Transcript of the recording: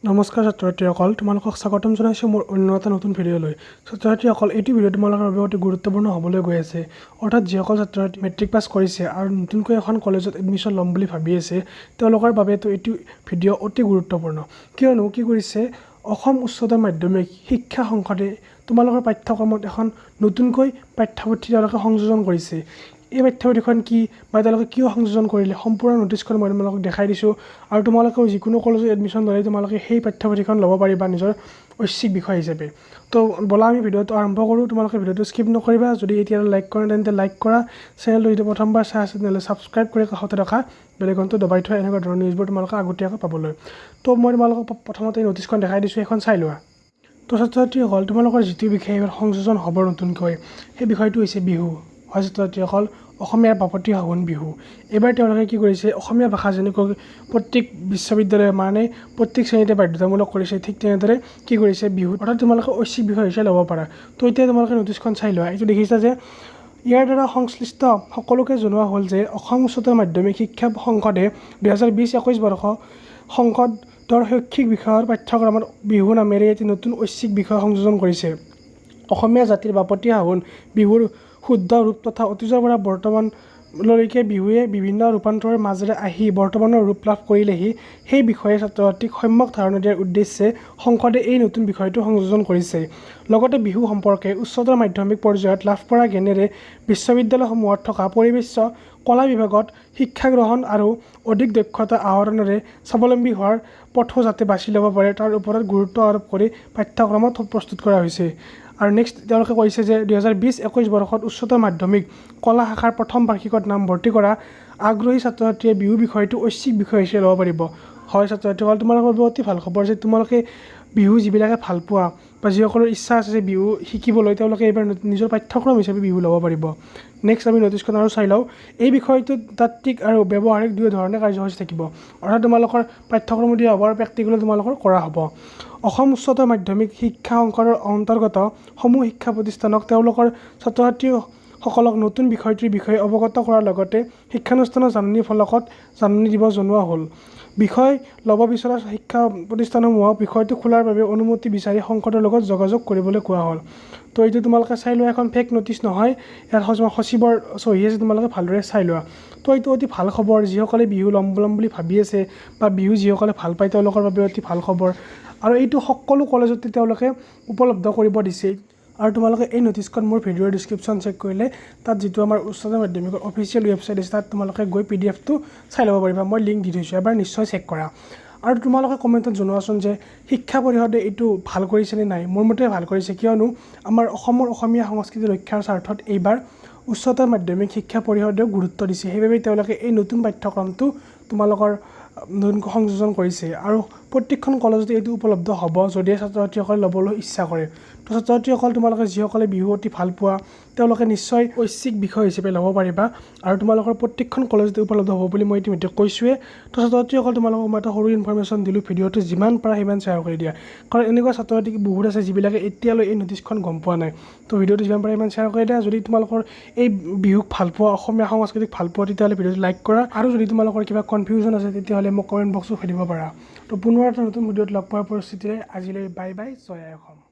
নমস্কাৰ ছাত্ৰ-ছাত্ৰীসকল, তোমালোকক স্বাগতম জনাইছোঁ মোৰ অন্য এটা নতুন ভিডিঅ'লৈ। ছাত্ৰ-ছাত্ৰীসকল, এইটো ভিডিঅ' তোমালোকৰ বাবে অতি গুৰুত্বপূৰ্ণ হ'বলৈ গৈ আছে। অৰ্থাৎ যিসকল ছাত্ৰ-ছাত্ৰী মেট্ৰিক পাছ কৰিছে আৰু নতুনকৈ এখন কলেজত এডমিশ্যন ল'ম বুলি ভাবি আছে, তেওঁলোকৰ বাবেতো এইটো ভিডিঅ' অতি গুৰুত্বপূৰ্ণ। কিয়নো কি কৰিছে, অসম উচ্চতৰ মাধ্যমিক শিক্ষা সংসদে তোমালোকৰ পাঠ্যক্ৰমত এখন নতুনকৈ পাঠ্যপুথি তেওঁলোকে সংযোজন কৰিছে। এই পাঠ্যপুথিখন কি বা তেওঁলোকে কিয় সংযোজন কৰিলে, সম্পূৰ্ণ ন'টিছখন মই তোমালোকক দেখাই দিছোঁ। আৰু তোমালোকেও যিকোনো কলেজত এডমিশ্যন ল'লে তোমালোকে সেই পাঠ্যপুথিখন ল'ব পাৰিবা নিজৰ ঐচ্ছিক বিষয় হিচাপে। তো ব'লা আমি ভিডিঅ'টো আৰম্ভ কৰোঁ। তোমালোকে ভিডিঅ'টো স্কিপ নকৰিবা। যদি এতিয়ালৈ লাইক কৰা তেন্তে লাইক কৰা, চেনেলটো যদি প্ৰথমবাৰ চাই আছে তেনেহ'লে ছাবস্ক্ৰাইব কৰি কাষতে ৰখা বেল আইকনটো দবাই থোৱা, এনেকুৱা ধৰণৰ নিউজবোৰ তোমালোকে আগতীয়াকৈ পাবলৈ। তো মই তোমালোকক প্ৰথমতে ন'টিছখন দেখাই দিছোঁ, সেইখন চাই লোৱা। তো ছাত্ৰ-ছাত্ৰীসকল, তোমালোকৰ যিটো বিষয় এইবাৰ সংযোজন হ'ব নতুনকৈ, সেই বিষয়টো হৈছে বিহু। হয় ছাত্ৰ-ছাত্ৰীসকল, অসমীয়াৰ বাপতি সাহোন বিহু। এইবাৰ তেওঁলোকে কি কৰিছে, অসমীয়া ভাষা যেনেকৈ প্ৰত্যেক বিশ্ববিদ্যালয়ে মানে প্ৰত্যেক শ্ৰেণীতে বাধ্যতামূলক কৰিছে, ঠিক তেনেদৰে কি কৰিছে বিহু, অৰ্থাৎ তোমালোকে ঐচ্ছিক বিষয় হিচাপে ল'ব পাৰা। তো এতিয়া তোমালোকে ন'টিছখন চাই লোৱা। এইটো দেখিছা যে ইয়াৰ দ্বাৰা সংশ্লিষ্ট সকলোকে জনোৱা হ'ল যে অসম উচ্চতৰ মাধ্যমিক শিক্ষা সংসদে 2020-21 বৰ্ষ সংসদৰ শৈক্ষিক বিষয়ৰ পাঠ্যক্ৰমত বিহু নামেৰে এটি নতুন ঐচ্ছিক বিষয় সংযোজন কৰিছে। অসমীয়া জাতিৰ বাপতি সাহোন বিহুৰ শুদ্ধ ৰূপ তথা অতীজৰ পৰা বৰ্তমানলৈকে বিহুৱে বিভিন্ন ৰূপান্তৰৰ মাজেৰে আহি বৰ্তমানৰ ৰূপ লাভ কৰিলেহি, সেই বিষয়ে ছাত্ৰ-ছাত্ৰীক সম্যক ধাৰণা দিয়াৰ উদ্দেশ্যে সংসদে এই নতুন বিষয়টো সংযোজন কৰিছে। লগতে বিহু সম্পৰ্কে উচ্চতৰ মাধ্যমিক পৰ্যায়ত লাভ কৰা জ্ঞানেৰে বিশ্ববিদ্যালয়সমূহত থকা পৰিৱেশ্য কলা বিভাগত শিক্ষা গ্ৰহণ আৰু অধিক দক্ষতা আহৰণেৰে স্বাৱলম্বী হোৱাৰ পথো যাতে বাছি ল'ব পাৰে তাৰ ওপৰত গুৰুত্ব আৰোপ কৰি পাঠ্যক্ৰমত প্ৰস্তুত কৰা হৈছে। আৰু নেক্সট তেওঁলোকে কৈছে যে 2020-21 বৰ্ষত উচ্চতৰ মাধ্যমিক কলা শাখাৰ প্ৰথম বাৰ্ষিকত নামভৰ্তি কৰা আগ্ৰহী ছাত্ৰ-ছাত্ৰীয়ে বিহু বিষয়টো ঐচ্ছিক বিষয় হিচাপে ল'ব পাৰিব। হয় ছাত্ৰ-ছাত্ৰীসকল, তোমালোকৰ বাবে অতি ভাল খবৰ যে তোমালোকে বিহু যিবিলাকে ভাল পোৱা বা যিসকলৰ ইচ্ছা আছে যে বিহু শিকিবলৈ, তেওঁলোকে এইবাৰ নিজৰ পাঠ্যক্ৰম হিচাপে বিহু ল'ব পাৰিব। নেক্সট আমি ন'টিছখন আৰু চাই লওঁ। এই বিষয়টোত তাত্ত্বিক আৰু ব্যৱহাৰিক দুয়ো ধৰণে কাৰ্যসূচী থাকিব, অৰ্থাৎ তোমালোকৰ পাঠ্যক্ৰমো দিয়া হ'ব আৰু প্ৰেক্টিকেলো তোমালোকৰ কৰা হ'ব। অসম উচ্চতৰ মাধ্যমিক শিক্ষা সংসদৰ অন্তৰ্গত সমূহ শিক্ষা প্ৰতিষ্ঠানক তেওঁলোকৰ ছাত্ৰ-ছাত্ৰীসকলক নতুন বিষয়টোৰ বিষয়ে অৱগত কৰাৰ লগতে শিক্ষানুষ্ঠানৰ জাননী ফলকত জাননী দিব জনোৱা হ'ল। বিষয় ল'ব বিচৰা শিক্ষা প্ৰতিষ্ঠানসমূহক বিষয়টো খোলাৰ বাবে অনুমতি বিচাৰি সংসদৰ লগত যোগাযোগ কৰিবলৈ কোৱা হ'ল। তো এইটো তোমালোকে চাই লোৱা, এখন ফেক ন'টিছ নহয়, ইয়াত সচিবৰ চহী আছে, তোমালোকে ভালদৰে চাই লোৱা। তো এইটো অতি ভাল খবৰ, যিসকলে বিহু ল'ম ল'ম বুলি ভাবি আছে বা বিহু যিসকলে ভাল পায় তেওঁলোকৰ বাবে অতি ভাল খবৰ। আৰু এইটো সকলো কলেজতে তেওঁলোকে উপলব্ধ কৰিব দিছে। আৰু তোমালোকে এই ন'টিছখন মোৰ ভিডিঅ'ৰ ডিছক্ৰিপশ্যন চেক কৰিলে তাত যিটো আমাৰ উচ্চতৰ মাধ্যমিকৰ অফিচিয়েল ৱেবছাইট আছে তাত তোমালোকে গৈ পিডিএফটো চাই ল'ব পাৰিবা। মই লিংক দি থৈছোঁ, এবাৰ নিশ্চয় চেক কৰা। আৰু তোমালোকে কমেণ্টত জনোৱাচোন যে শিক্ষা পৰিষদে এইটো ভাল কৰিছে নে নাই। মোৰ মতে ভাল কৰিছে, কিয়নো আমাৰ অসমৰ অসমীয়া সংস্কৃতি ৰক্ষাৰ স্বাৰ্থত এইবাৰ উচ্চতৰ মাধ্যমিক শিক্ষা পৰিষদেও গুৰুত্ব দিছে। সেইবাবে তেওঁলোকে এই নতুন পাঠ্যক্ৰমটো তোমালোকৰ নতুনকৈ সংযোজন কৰিছে আৰু প্ৰত্যেকখন কলেজতে এইটো উপলব্ধ হ'ব যদিহে ছাত্ৰ-ছাত্ৰীসকলে ল'বলৈ ইচ্ছা কৰে। তো ছাত্ৰ-ছাত্ৰীসকল, তোমালোকে যিসকলে বিহু অতি ভাল পোৱা তেওঁলোকে নিশ্চয় ঐচ্ছিক বিষয় হিচাপে ল'ব পাৰিবা আৰু তোমালোকৰ প্ৰত্যেকখন কলেজতে উপলব্ধ হ'ব বুলি মই ইতিমধ্যে কৈছোঁৱে। তো ছাত্ৰ-ছাত্ৰীসকল, তোমালোকক মই এটা সৰু ইনফৰমেশ্যন দিলোঁ, ভিডিঅ'টো যিমান পাৰা সিমান শ্বেয়াৰ কৰি দিয়া, কাৰণ এনেকুৱা ছাত্ৰ-ছাত্ৰী বহুত আছে যিবিলাকে এতিয়ালৈ এই ন'টিছখন গম পোৱা নাই। তো ভিডিঅ'টো যিমান পাৰা সিমান শ্বেয়াৰ কৰি দিয়া। যদি তোমালোকৰ এই বিহুক ভাল পোৱা, অসমীয়া সংস্কৃতিক ভাল পোৱা, তেতিয়াহ'লে ভিডিঅ'টো লাইক কৰা। আৰু যদি তোমালোকৰ কিবা কনফিউজন আছে তেতিয়াহ'লে মোক কমেণ্ট বক্সত সুধিব পাৰা। তো পুনৰ এটা নতুন ভিডিঅ'ত লগ পোৱাৰ পৰিস্থিতিৰে আজিলৈ বাই বাই, জয় আই অসম।